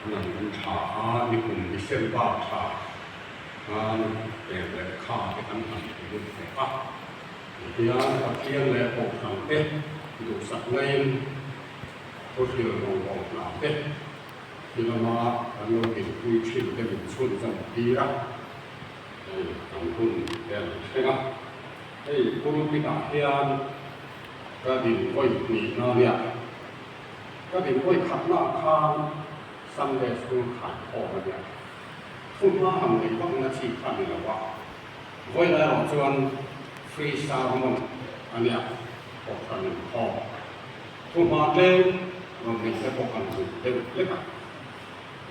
An an tha a, nikum December thla khan eng lehkha te kan han lut ve a. Tihian Pathian leh Kohhran te duhsak naiin thuhril rawngbâwl hna te hi lama kan lo dinpui thin te min chhunzawm tir a, hei kan hun te a lo thleng a. Hei pulpit ah hian ka din vawi hnihna nia. Ka din vawi khatna ah khan Sunday School khai khawm a nia. Thu hma han nei vakna chi kha ni lo a. Vawiin erawh chuan free sermon a nia, Kohhran inkhawm. Thuhma tlem rawn nei te pawh kan zut deuh hlek a.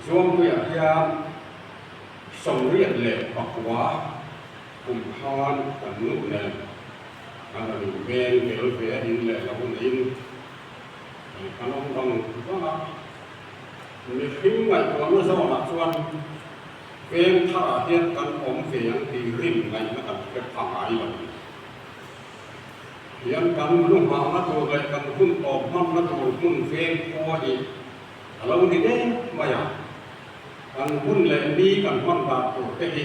Zuampuiah hian 84 kum khan kan nu nen kan rawn inveng tel ve a in leh lo neiin kan awm vang vang a. Mihring ngaihtuahna zawnah chuan Veng tharah hian kan awm ve ang tih rin ngaihna kan hre pha ngai lo. Hian kan luhmahna tur leh kan hun tawp hmanna tur hmun veng khua hi a lo ni deng mai a. Kan hun leh ni kan hman dan tur te hi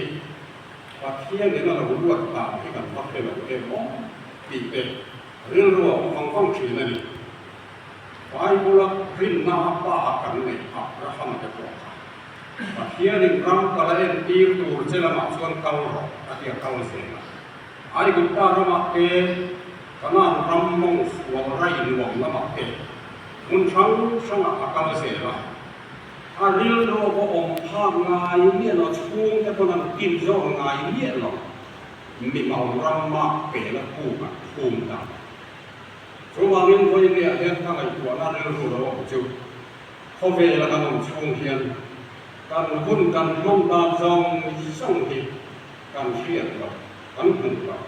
Pathian in a lo ruat dan hi kan va hre lo em aw tih te rilru a awm vang vang thin a ni. Bible-a rinna a pa kan neih Abraham-a te pawh kha Pathianin ram kal a entir tur che lamah chuan kal rawh a ti a kal zel a. Aigupta ramah te, Kanaan ram mawng fual rai nuam lamah te hmun hrang hrangah a kal zel a. A rilru a awm phak ngai miah lo, chhungte pawn an tin zawk ngai miah lo, mimal ram mak pela puk an phum ta. Chuvangin vawiin hian ka ngaihtuahna rilru lo awm chu. Khawvela kan awm chhung hian kan hun kan hman dan zawng zawng hi kan hriat loh, kan hmuh loh.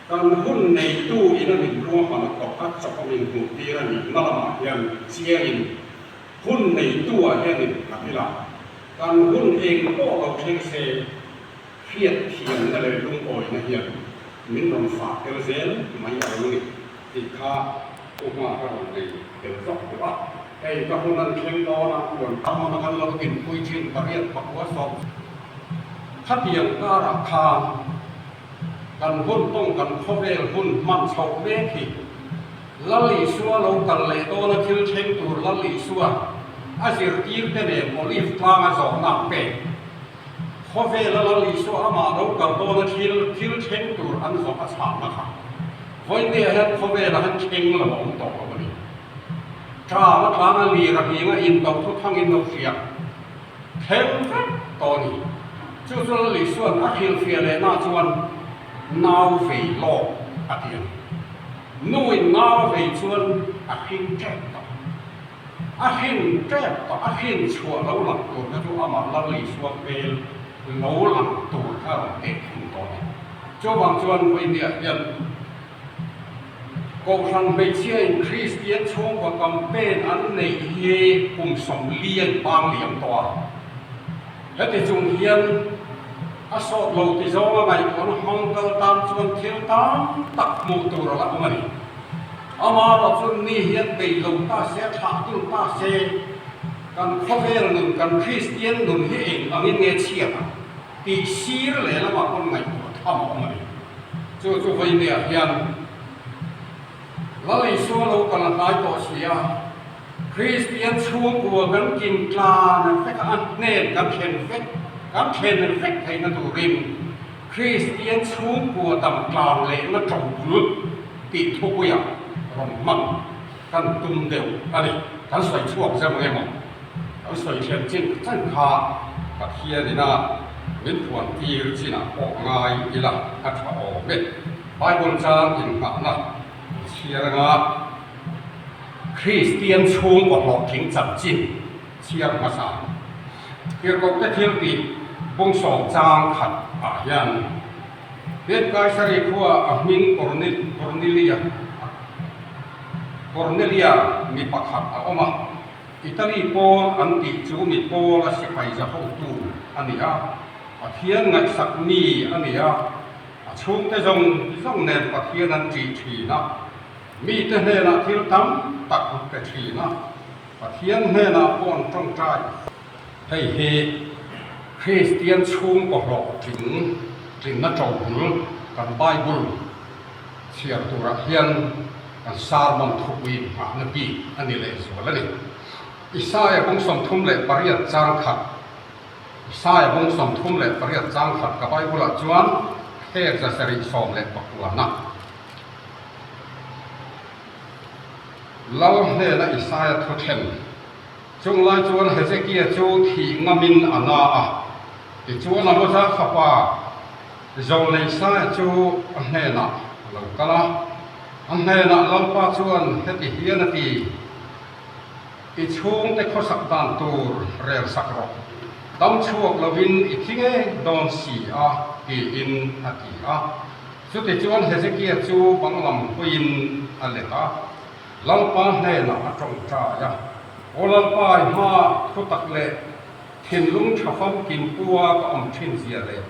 Kan hun neitu ina min ruahman a tawk a chawp a min hmuh tir a nih na lamah hian chiangin hun neitu ah hianin kan ila kan hun eng pawh lo thleng se hriat thiamna leh lungawina hian min rawn fah tel zel mai a lo ni tih kha Pu Hma ka rawn nei tel zawk duh a, hei ka hun an thleng dawn a, huan tam a kan lo dinpui thin 8 60 khatiang karah khan kan hun tawng kan khawvel hun hman chhoh mek hi Lal Isua lo kal leh dawn a thil thleng tur Lal Isua a zirtir te nen Olive tlang a zawhna pek khawvel a Lal Isua amah lo kal dawn a thil thil thleng tur an zawh a chhahna kha Vawinia hian khawvelah hian thleng lo a awm tawh lo a ni. Tlang a tlang a lir a hling a in do thu thangin lo hria thleng vek tawh a ni. Chu chu Lal Isua'n a hrilhfiah leh na chuan nau vei lawk a ti a ni. Nuin nau a vei chuan a hring tep tawh. A hrin tep tawh, a hrin chhuah lo lang tur kha chu amah Lal Isua hmel lo lang tur kha a rawn teh thin tawh a ni. Chuvang chuan vawinia hian Kohhran hmeichhia in Kristian chhungkaw campaign an neih hi kum 40 a inpang liam tawh a. Heti chung hian a sawt lo ti zawnga ngaihtuahna hmang kal tan chuan thil tam tak hmuh tur a la awm a ni. Amah erawh chuan ni hian bei lo ta se, a thlah dul ta se, kan khawvel nun, kan Kristian nun hi eng angin nge chhiat ang tih sir leh lamah pawn ngaihtuah tham a awm a ni. Chu chu vawinia hian Lal Isua lo kal a hnai tawh si a, Kristian chhungkua kan kin tlan vek a, a hnen kan thlen vek, kan thlen vek theihna turin Kristian chhungkua dam tlan lehna ṭobul tih thupuiah rawn hman kan tum deuh a ni. Kan sawi chhuak zeuh nge maw? Kan sawi thlen chin chan kha Pathianin a min phuan tir chinah pawh ngai ila a tha awm e. Bible chang inngahna chhiar anga Kristian chhungkaw hlawhtling chanchin chhiar hmasa Tirhkohte thil tih bung sawm chang khat ah hian Hian Kaisari khua a hming Cornelia Cornelia mi pakhat a awm a, Italy pawl an tih chu mi pawla sipai za hotu a ni a, Pathian ngaihsak mi a ni a, a chhungte zawng zawng nen Pathian an ṭih ṭhin a, mite hnenah thil tam tak an pe ṭhin a, Pathian hnenah pawh an ṭawngṭai. Hei hi Kristian chhungkaw hlawhtling tlinna ṭobul kan Bible chhiar turah hian kan sermon thupui nghahna bik a ni lehzual a ni. Isaia bung 38 chang khat Isaia bung 38 chang khat ka Bible-ah chuan phek 719-na. Lal hnena Isaia thu then. Chung lai chuan Hezekia chu thih ngamin a na a, tichuan Amoza fapa Zoneisai chu a hnenah a lo kal a. A hnenah Lalpa chuan heti hian a ti, I chhungte khawsak dan tur rel sak rawh, dam chhuak lovin i thi ngei dawn si a, tiin a ti a. Chutichuan Hezekia chu bang lam hawiin a let a. Lalpa hnenah a tawngtai a, Aw Lalpa, i hmaah thu tak leh thinlung tha famkim pua ka awm thin zia leh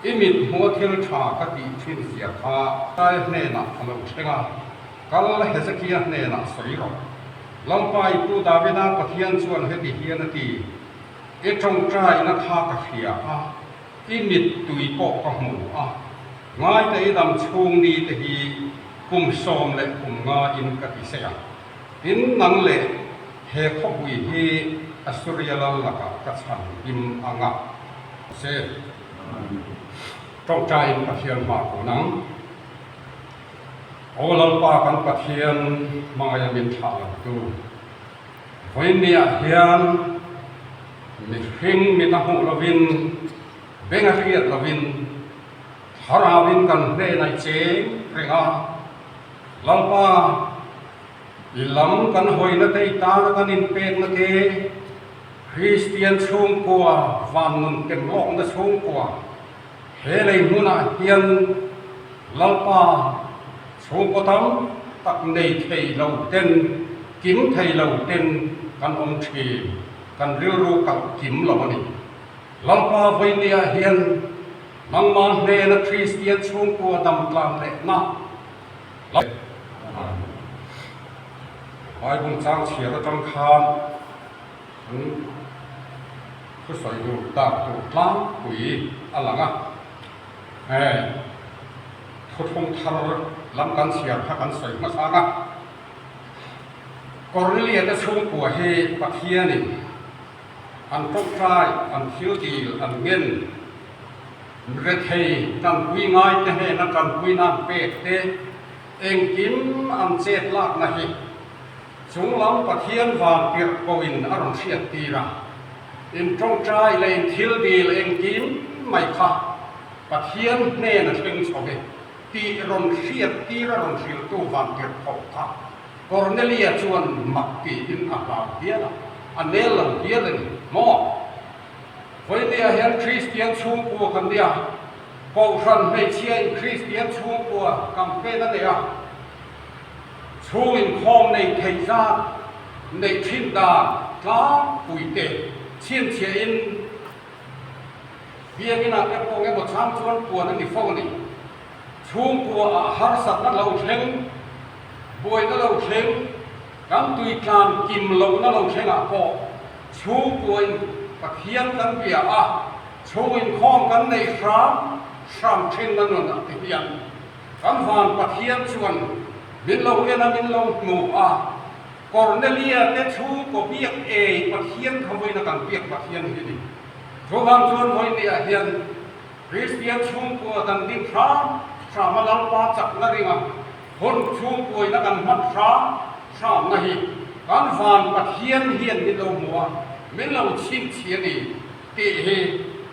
i mit hmua thil tha ka tih thin zia kha Kai hnenah a lo thleng a, kal Hezekia hnenah sawi rawh. Lalpa, i pu Davida Pathian chuan heti hian a ti, I tawngtaina kha ka hria a, I mittui pawh ka hmu a, ngaite i dam chhung ni te hi kum sawm leh kum nga in ka ti sei a. Tin, nang leh he khawpui hi Assuria lal lakah ka chhan him ang a. Se, tawngtaiin Pathian hma kun ang. Aw Lalpa kan Pathian hmangaia min thlah lo tu. Vawiinniah hian mihring mit a hmuh lovin, beng a hriat lovin, thlarauin kan hnenah i cheng reng a. Lalpa, i lam kan hawina te i tana kan inpekna te, Kristian chhungkua van nun tem lawkna chhungkua he lei hmunah hian Lalpa chhungkaw tam tak nei thei lo ten, kim thei lo ten kan awm thin, kan rilru kalh kim lo a ni. Lalpa vawinia hian nangmah hnena Kristian chhungkua damtlan lehna Bible chang chhiar atang khan an thusawi dur tak tur tlangpui a lang a. Hei, thuthlung thar lam kan chhiar kha kan sawi hmasa ang a. Cornelia te chhungkua hi Pathianin an tawngtai, an thil dil, an ngen, rethei tanpui ngai te hnena tanpui nan pek te, engkim an chet lakna hi chunglam Pathian van tirh koin a rawn hriat tir a. In tawngtai leh in thil dil engkim mai kha Pathian hnen a thleng chho e tih rawn hriat tir a rawn hrilhtu vantirh khawp kha Cornelia chuan mak tiin a hlau hial a, a nel lo hial a ni maw? Vawinia hian Kristian chhungkua kan nia, Kohhran hmeichhia in Kristian chhungkua campaign a nei a, Chhung inkhawm nei thei zat neih thin dan tlangpui te chhinchhiah in biakinah te pawh emaw chang chuan puan a ni fo a ni. Chhungkua ah harsatna lo thleng, buaina lo thleng, kan tui tlan kim lohna lo thlengah pawh chhungkua in Pathian kan bia a, chhung inkhawm kan neih hram hram thin a nun ah te hian Kan van Pathian chuan min lo en a, min lo hmu a, Cornelia te chhungkaw biak ei Pathian kha vawiin a kan biak Pathian hi ni. Chuvang chuan vawinia hian Kristian chhungkua kan ding hram hram a, Lalpa chakna ringa hun chhungkuaina kan hman hram hramna hi kan van Pathian hian min lo hmu a, min lo chhinchhi a ni. Tih hi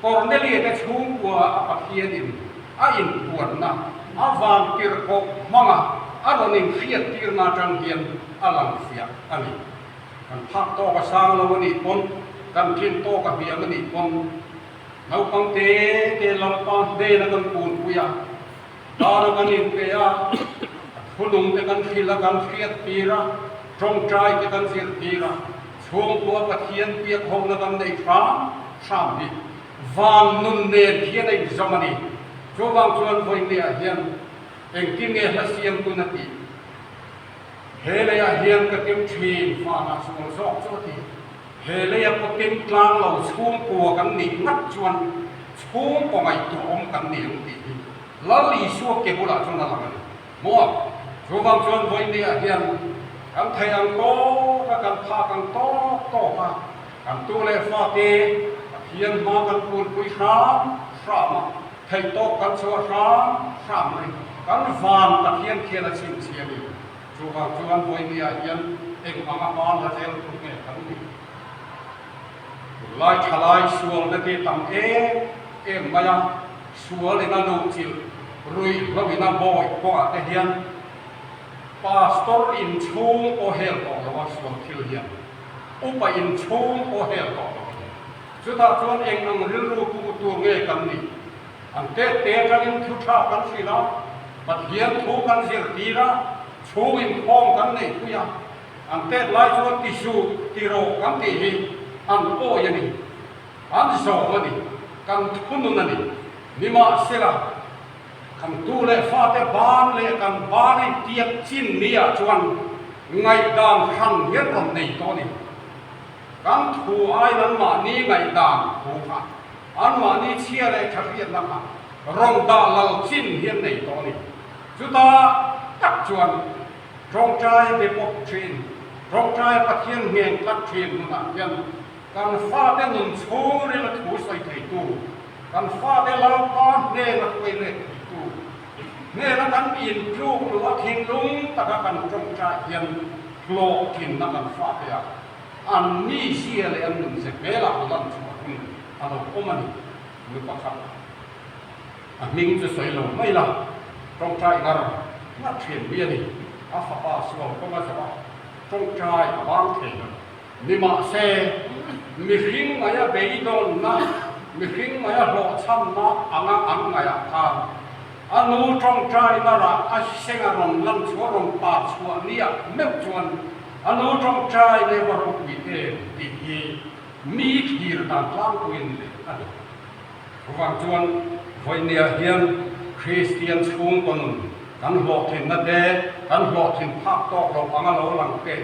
Cornelia te chhungkua a Pathianin a inpuanna a vantirhkoh hmanga a rawn inhriattirna atang hian a lang fiah a ni. Kan phak tawk a sang lo a nih pawn, kan tlin tawk a hniam a nih pawn, naupang te te Lalpa hnena kan punpui a, dara kan inpe a, a thunung te kan hrilh a, kan hriattir a, tawngtai te kan zirtir a, Chhungkua Pathian biak hona kan neih hram hram hi van nun nen hian a inzawm a ni. Chuvang chuan vawiinniah hian engtin nge hla siam tun a tih? He leiah hian ka tim thin vanah sual zawk chu a ti. He leia pawtin tlang lo chhungkua kan nih ngat chuan chhungkaw ngaihtuah awm kan ni ang tih hi Lal Isua ke bulah chuan a lang a ni. Maw? Chuvang chuan vawinia hian kan thei ang tawk a, kan phak ang tawk tawk a, kan tu leh fate Pathian hma kan kunpui hram hram a, theih tawk kan chhuah hram hram mai. Kan van Pathian khian a chhinchhi a ni. Chuvang chuan vawinia hian eng anga hma la zel tur nge kan ni? Tunlai thalai sualna te tam em em mai a, sual in a luhchilh ruihhlo in a bawi kawngah te hian Pastor inchhung pawh hel tawh lo a sual thil hian upa inchhung pawh hel tawh lo a ni. Chutah chuan eng ang rilru pu tur nge kan nih? An tet te atangin thu tha kan hrilh a, Pathian thu kan zirtir a, chhung inkhawm kan neihpui a, an tet lai chuan ti suh, ti rawh kan tih hi an awi a ni, an zawm a ni, kan thunun a ni. Nimahsela, kan tu leh fate ban leh kan ban intiat chin ni ah chuan ngaihdan hran hian rawn nei tawh a ni. Kan thu aiin anmahni ngaihdan thu kha Anmahni chhia leh tha hriatna kha rawn dah lal chin hi an nei tawh a ni. Chuta tak chuan tawngtai a be pawp thin, tawngtai a Pathian ngheng tlat thin hmunah hian kan fate nun chhungril a thu sawi theitu, kan fate Lalpa hnena hruai let theitu, hnena kan intluk luh a thinlung taka kan tawngtai hian hlawhtlinna kan fate ah an mizia leh an nunze hmelah lan chhuah hun a lo awm a ni. Nu pakhat a hming chu sawi lo mai la, tawngtai ngar ngar thian mi a ni. A fapa sual kawng a zawh a, tawngtai a bang thei lo. Nimahse, mihring ngaia beidawnna, mihring ngaia hlawhchhamna anga an ngaihah khan a nu tawngtai ngarah a senga rawn lan chhuah rawn par chhuah niah meuh chuan a nu tawngtai leh va ropui em tih hi Mi thlir dan tlangpuiin leh a ni. Chuvang chuan vawinia hian Kristian chhungkaw nun kan hlawhtlinna te, kan hlawhtlin phak tawk lo anga lo lang te,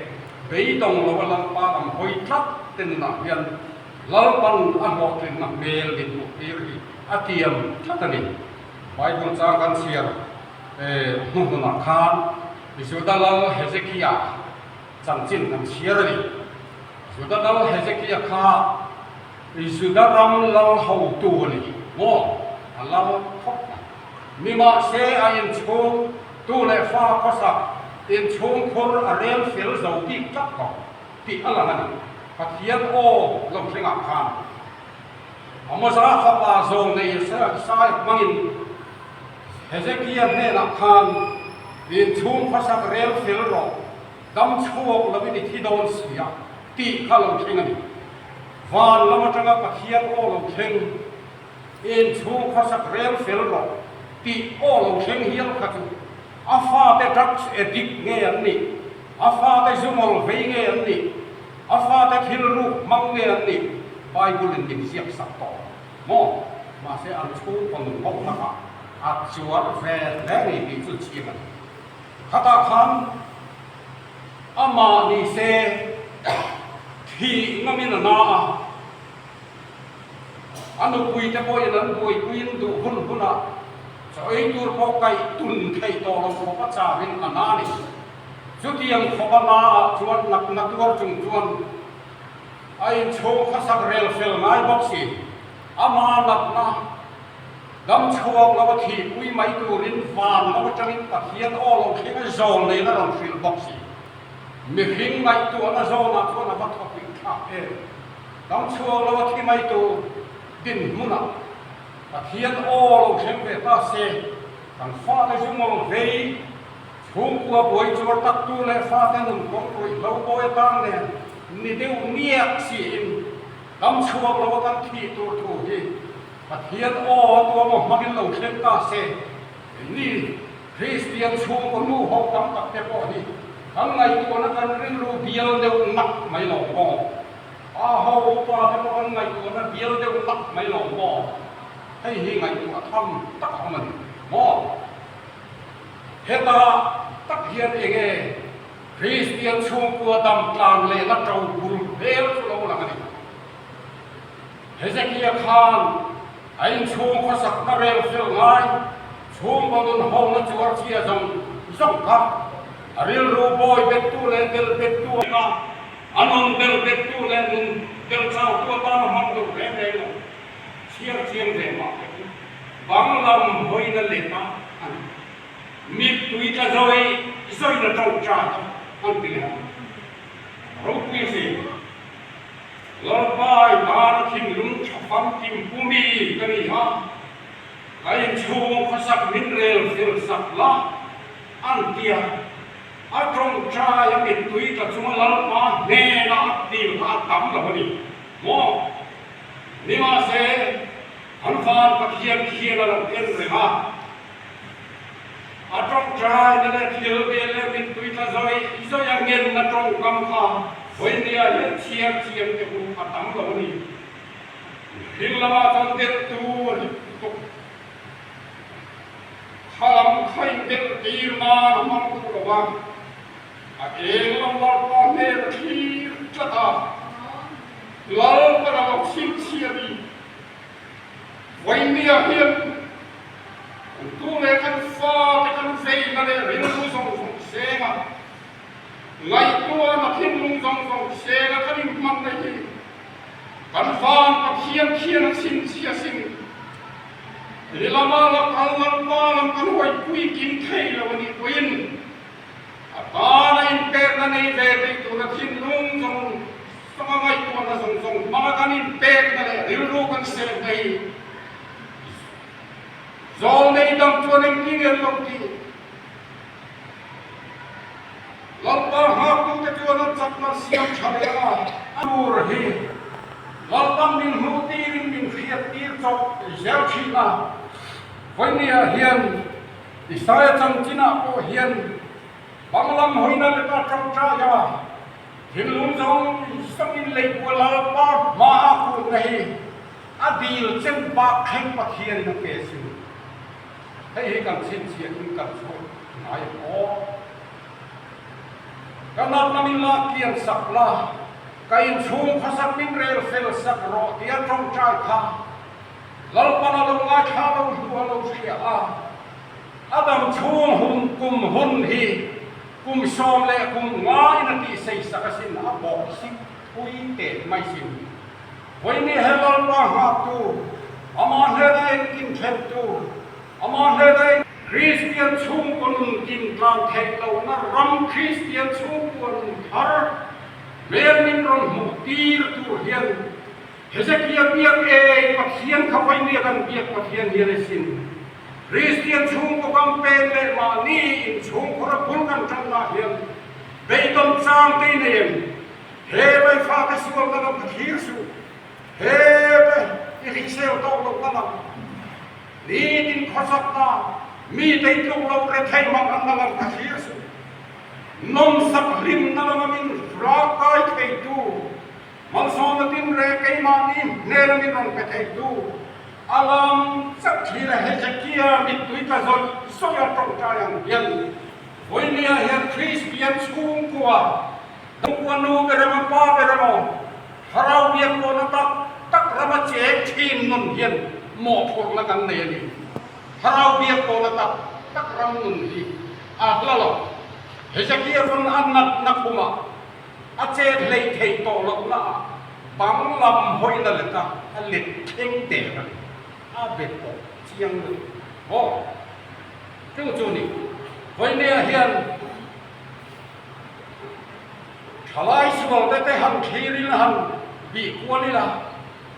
beidawng lo a Lalpa lam hawi tlat te nunah hian Lalpan a hlawhtlinna hmel min hmuh tir hi a tiam tlat a ni. Bible chang kan chhiar hnuhnunah khan Juda lal Hezekia chanchin kan chhiar a ni. Juda lal Hezekia kha Juda ram lal hotu a ni maw? A lal khawp mai. Nimahse a inchhung tu leh fa khawsak inchhung khur a rel fel zo bik tlat lo tih a lang a ni. Pathian aw lo thlengah khan Amoza fapa zawng nei Isaiah hmangin Hezekia hnenah khan inchhung khawsak rel fel rawh. Dam chhuak lovin i thi dawn si a tih kha lo thleng a ni. Van lam atanga Pathian aw lo thleng, inchhung khawsak rel fel rawh tih aw lo thleng hial kha chu a fate drugs addict nge an nih, a fate zungawl vei nge an nih, a fate thil ruk hmang nge an nih Bible in min ziak sak tawh maw? Mahse an chhungkaw nun ho takah a chuar ve hle ni tih chu chiang a ni. Khatah khan amah ni se thih ngamin a na a, a nupuite pawhin an buaipuiin duh hun hunah chaw ei tur pawh kaih tun theih tawh lo khawp a charin a na a ni. Chutiang khawp a na ah chuan natna tuar chung chuan a inchhung khasak rel fel ngai bawk si, amah natna Dam chhuak lo a thihpui mai turin van lo atangin Pathian aw lo thleng a zawl neiin a rawn hrilh bawk si. Mihring ngaihtuahna zawnah chuan a va thawpik thlak em. Dam chhuak lo a thi mai tur dinhmunah Pathian aw lo thleng ve ta se, kan fate zu ngawl vei, chhungkua buai chuar taktu leh fate nun kawng ruihhlo bawi atang nen ni deuh miak siin dam chhuak lo a kan thih tur thu hi Pathian aw a tuam aw hmangin lo thleng ta se, keini Kristian chhungkaw nu ho tam tak te pawh hi kan ngaihtuahna kan rilru bial deuh nak mai lo maw? Pa ho upa te pawh kan ngaihtuahna bial deuh nak mai lo maw? Hei hi ngaihtuah tham tak a awm a ni maw? Heta tak hian enge Kristian chhungkua dam tlan lehna to bul hmel chu lo lang a ni. Hezekia khan a inchhung khawsakna rel fel ngai chhungkaw nun hawlna chuar chhia zawng zawng kha a rilru bawi bettu leh bel bettu a ni a, a nun bel bettu leh nun bel chautu atan a hmang duh reng reng lo. Chhiar chiang ve mah te chu bang lam hawina let a a ni. Mittui tla zawi zawina ṭawngṭai a an ti leh a. Ropui si. Lalpai tana thinlung tha famkim pu mi ka ni a, ka inchhung khawsak min rel fel sak la, an ti a. A tawngtai a mittui tla chunga Lalpa hnena a dil kha a tam lo a ni maw? Nimahse, an van Pathian khian a lo en reng a. A tawngtaina leh thil vel leh mittui tla zawi zawi a ngenna tawngkam kha vawinia hian chhiar thiam te hu a tam lo a ni. Mihring lamah chuan delhtu a ni tuk. Kha lam kha indelh tir nan a hmang duh lo va, a eng lam Lalpa hmel a thlir tlat a, Lalpa lam a chhinchhiah a ni. Vawinia hian kan tu leh kan fate kan veina leh rilru zawng zawng senga ngaihtuahna thinlung zawng zawng senga kan inhmanna hi kan van Pathian khian a chhinchhiah sin. Lilama la kal Lalpa lam kan hawipui kim thei lo a nih pawhin a tana inpekna nei ve theih tura thinlung zawng Sanga ngaihtuahna zawng zawng hmanga kan inpekna leh rilru kan sehna hi zawlnei dang chuan engtin nge an lo tih? Lalpa nghaktute chuan an chakna an siam tha leh a. Tur hi Lalpan min hmuh tirin min hriat tir chawp zel thin a. Vawinia hian Isaia chanchinah pawh hian banglam hawina leta tawngtai a. Thinlung zawng zawngin leikua Lalpa hmaah kulhna hi a dil cheu bak thleng Pathianin a pe sin. Hei hi kan chhinchhiahin kan chhuah ngai ang aw. Ka natna min lak kian sak la, ka inchhung khawsak min rel fel sak rawh tia tawngtai kha Lalpan a lo ngaithla lo hnu a lo hria a, a dam chhung hun kum hun hi Kum 15 in a tih sei sak asin a bawk sik pui teh mai sin. Vawiini he Lalpa nghaktu, amah hnena engkim thlentu, amah hnena eng. Kristian chhungkaw nun kim tlang theih lohna ram Kristian chhungkua nun thar hmel min rawn hmuh tir tur hian Hezekia biak e, Pathian kha vawinia kan biak Pathian hian a sin. Kristian chhungkaw campaign leh mahni inchhungkhawra bul kan tanna hian beidawn chang te i nei em? He vai fate sualna lam kha thlir suh. He vai i hrisel tawk lohna lam, nitin khawsakna, mite i tluk loh rethei mang anna lam kha thlir suh. Nawmsak hlimna lama min hrakai theitu Malsawmna tinreng keimahni hnena min rawn pe theitu a lam chauh thlir a Hezekia mittui tla zawih zawih a tawngtai ang hian vawinia hian Kristian chhungkua chhungkua nu ber emaw pa ber emaw thlarau biak pawhna tak tak rama cheng thin nun hian mawhphurhna kan nei a ni. Thlarau biak pawhna tak tak ram nun hi a hla lo. Hezekia rawn a natna khumah A chet hlei theih tawh lohna ah bang lam hawina leta a let thleng der a ni. A be pawh chiang lo maw? Chu chu ni. Vawinia hian thalai sual te te han thlir ila han bih kual ila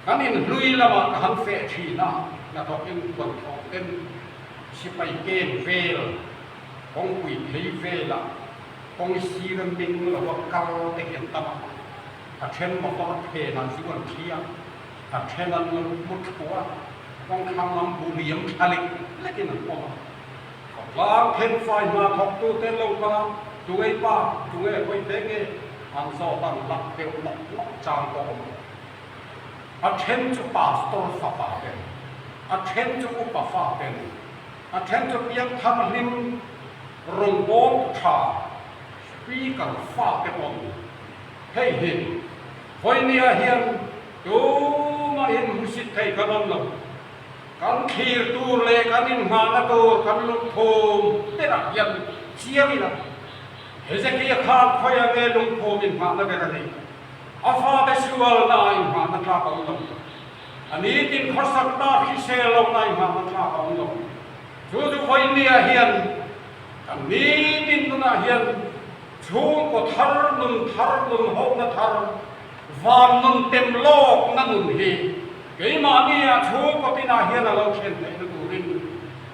kan inhlui lamah ka han feh thin a, hnathawkin huan thawk ten sipai pen vel kawngpui phei velah Kawng sir a meng lo a kal te hi an tam a, a then motor phenah zu an thli a, a then an lo hmu thu a, kawng thlang lam bu liam thla lek lekin an awm a. Khawtlang then fai hna thawktu te an lo kal a, tunge i pa, tunge hawi ve nge an zawt a, an lak deuh nawk nawk chang pawh a awm a. A then chu pastor fapa te, a then chu upa fa te an ni. A then chu piangthar hlim rawngbawltu tha speaker fate pawh an ni. Hei hi vawinia hian. Tumahin hmusit thei kan awm lo. Kan thlir tur leh kan inhnahna tur kan lungphum berah hian chiang ila, Hezekia khan khawiah nge lungphum inhnahna ber a nih? A fate sualna ah inhnahna tlak a awm lo. A nitin khawsakna hrisel lohna inhnahna tlak a awm lo. Chu chu vawinia hian kan nitin nunah hian chhungkaw thar, nun thar, nun hawkna thar, van nun tem lawkna nun hi keimahnia chhungkaw tinah hian a lo thlen theihna turin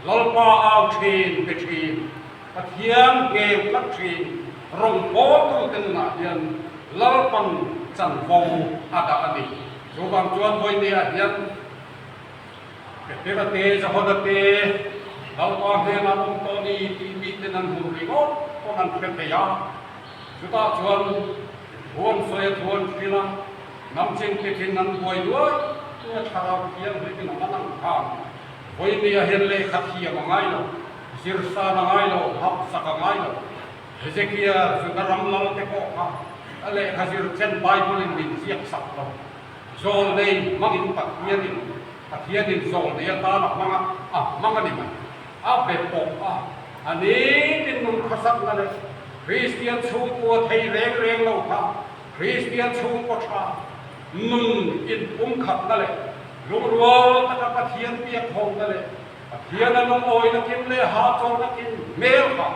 Lalpa au thin pe thin, Pathian ngheng tlat thin, rawngbawltute nunah hian Lalpan chanvo a dah a ni. Chuvang chuan vawinia hian Petera te, Johana te, Lalpa hnenah awm tawh ni tih miten an hmuh ringawt pawn an hre thei a. Chutah chuan thuan sawi a thuan hrilh a, hnam ching tithin an buai duai duai a, thlarau thianghlimin a man ang khan vawinia hian lehkha thiam a ngai lo, zirsan a ngai lo, hauhsak a ngai lo. Hezekia Juda ram lal te pawh kha a lehkha zir chen Bible in min ziak sak lo. Zawlnei hmangin Pathianin Pathianin zawlnei atan a hmang a, a hmang a ni mai. A be pawh a, a nitin nun khawsakna leh Kristian chhungkua thei reng reng lo kha Kristian chhungkaw tha nun inpumkhatna leh lungrual taka Pathian biakhawmna leh Pathian a lungawi nakin leh hahchawr nakin hmel kha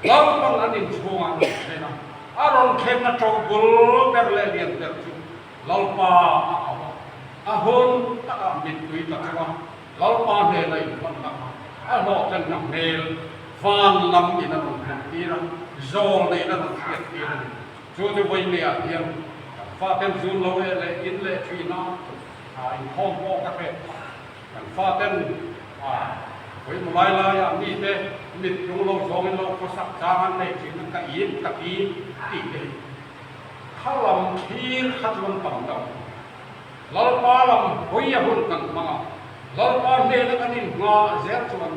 Lalpan an inchhungah a rawn thlen a, a rawn thlenna to bul ber leh lian ber chu Lalpa a au a, a hun takah mittui tla chunga Lalpa hnena inhmanna kha a hlawhtlenna hmel van lam in a rawn hmuh tir a, zawl neiin a rawn hriat tir a ni. Chu chu vawinia hian kan faten zun lo eh leh in leh thin a, inkhawm pawh ka hret phah. Kan faten vawi lai laiah mite mit tlung lo zawngin lo khawsak chang an nei thin a, ka in ka ti tih te hi. Kha lam thlir kha chuan tam deuh. Lalpa lam hawi a hun kan hmang a, Lalpa hnena kan inhma zel chuan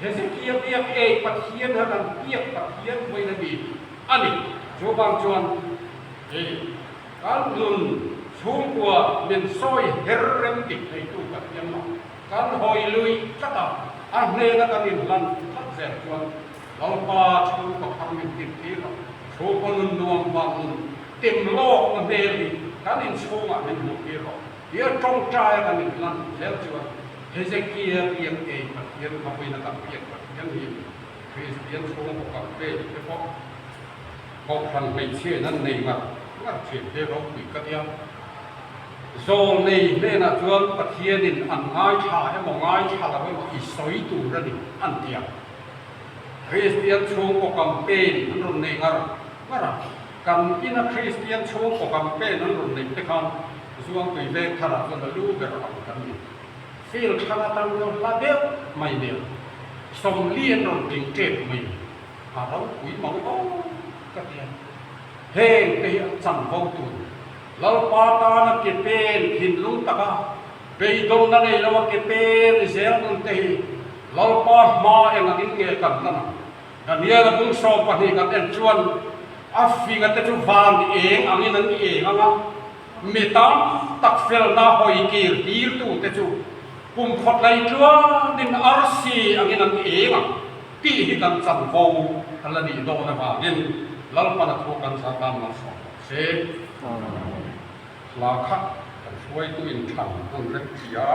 Hezekia biak ei Pathian ha kan biak Pathian vawiin a ni a ni. Chuvang chuan hei kan nun chhungkua min sawi her rem dik theitu Pathian lah kan hawi lui tlat a, a hnena kan inhlan tlat zel chuan Lalpa chhungkaw thar min tir tir a, chhungkaw nun nuam vang nun tim lawkna hmel hi kan inchhungah min hmuh tir rawh. Tia tawngtaia kan inhlan zel chuan Hezekia biak ei Pathian khawiin a kan biak Pathian hi Kristian chhungkaw kan pe te pawh Kohhran hmeichhia in an nei ngar ngar thin he ropui ka tia. Zawlnei hnenah chuan Pathianin an ngaithla emaw ngaithla lo emaw i sawi tur a ni an ti a. Kristian chhungkaw campaign an rawn nei ngar ngar a, kan ina Kristian chhungkaw campaign an rawn neih te khan Zuangtui veng tharah chuan a lu ber ang kan ni. Field thlang atang chuan hla deuh mai nia 40 an rawn tling tep mai ni. A ropui mang aw ka ti a, heng te hi an chanvo tur Lalpa tana ke pen thinlung taka beidawnna nei lo a ke pen zel nun te hi Lalpa hma eng angin nge kan lan ang? Daniel a bung 12 kan en chuan a finga te chu van eng angin an eng ang a, mi tam tak felna hawi kir tirtu te chu kum khawt lei tluanin arsi angin an eng ang tih hi kan chanvo a la nih dawn avangin Lalpan a thu kan zah tan malsawm rawh se. Hla kha kan hruaitu in thlan hun rem chi a.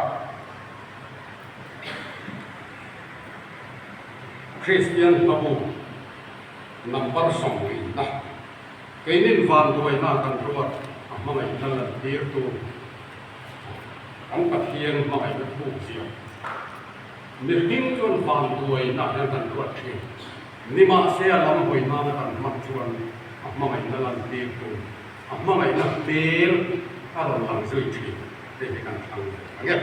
Kristian hlabu number 40 na keinin vanduaina kan ruat a hmangaihna lantirtu kan Pathian hmangaihna thuk zia mihring chuan vanduaina hian kan ruat thin. Nimahse a lam hawi nana kan hman chuan a hmangaihna lantirtu a hmangaihna hmel a rawn lang zui thin. Hei hi kan thlang ve ang e.